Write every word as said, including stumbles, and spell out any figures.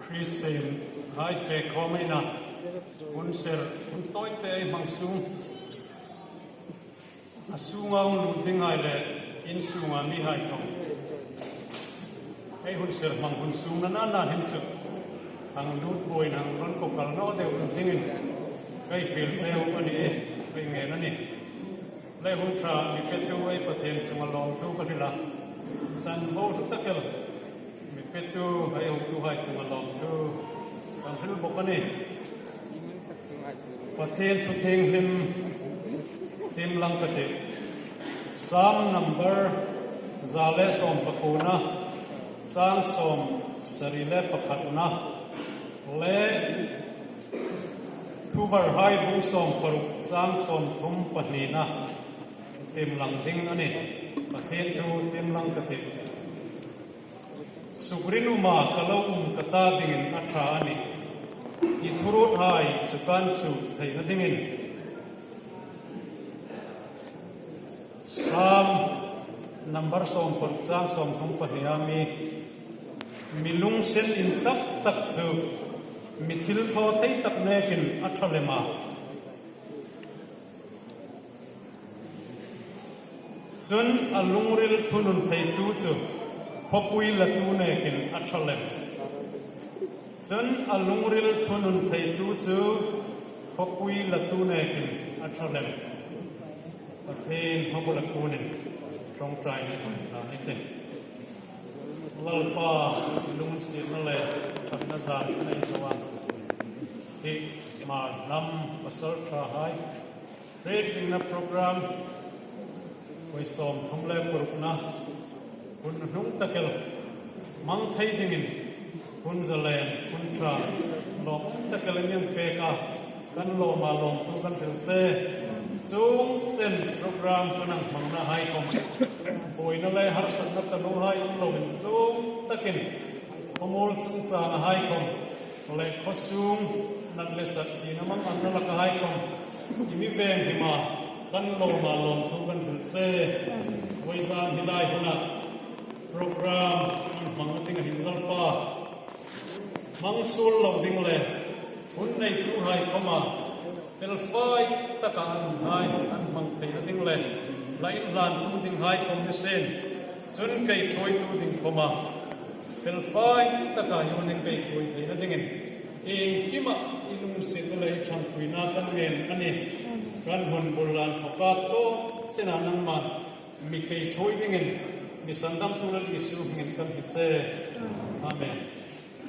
Kristien hai fe khawm ei na, hun ser, hun tawite ei hmang sung, a sunga hung lut ding hai le in sunga mi hai khawm ei hun ser hmang hun sung na na na hin chu hang lut buoin hang rawn ko kal naw deu hun dingin ka fiel cheu a ni e, ka ngen a nih. Le hun ṭha mi petu ei Pathien chunga lawmthu ka hril a, chan vo hlu tak el mi petu ei hotuhai chunga lawmthu kan hril bawk a nih. Pathien thu thienghlim tiem lang ka tih. Sam number za le sawm pakuona, chang sawm sari le pakhatna, le Thuvarhai bung sawm paruk chang sawm thum pahnina tiem lang ding a nih. Pathien thu tiem lang ka tih. Sukrin uma ka lo um ka ta dingin a ṭha a nih. I thuruothai chu kan chu theina dingin. Sam number sawm paruk chang sawm thum pahnia mi, mi lungsen intak tak chu mi thil thaw thei tak nekin a ṭha lem a. Chun a lungril thunun theitu chu khawpui latu nekin a ṭha lem. Chun a lungril thunun theitu chu khawpui latu nekin a ṭha lem. Pathien hmabula kunin ṭawngṭaina hlan ei tih. Lalpa, lungsietna le ṭhatna zan kan nei zo a. Hi Hmar hnam pasalṭhahai hriet zingna program, vawi sawm thum le parukna hun hnung tak el hmang thei dingin hun zalen, hun ṭha, lawmum tak el in pek a, kan lawma lawmthu kan hril che. Chuong chen program kan hang hmangna hai khawm, buoina le harsatna tanu hai um loin tlung takin khawmuol chungchanga hai khawm, le khawsung nat le sat thina mang anna laka hai khawm, i mi venghima kan lawma lawmthu kan hril che. Vawizan hi lai huna program kan hmangna dinga hin Lalpa, hmang suol lo ding le hun neituhai khawma felfai taka an hun hai an hmang theina ding le, la inhlantu dinghai khawm ni sien, chun kei ṭhuoitu ding khawma felfai taka hun hi kei ṭhuoi theina dingin iengkima i lungsietna le i ṭhangpuina kan ngen a nih. Kan hun bul lan thawka tawp chena nangman mi kei ṭhuoi dingin mi sandamtu Lal Isu hmingin kan hni che. Amen.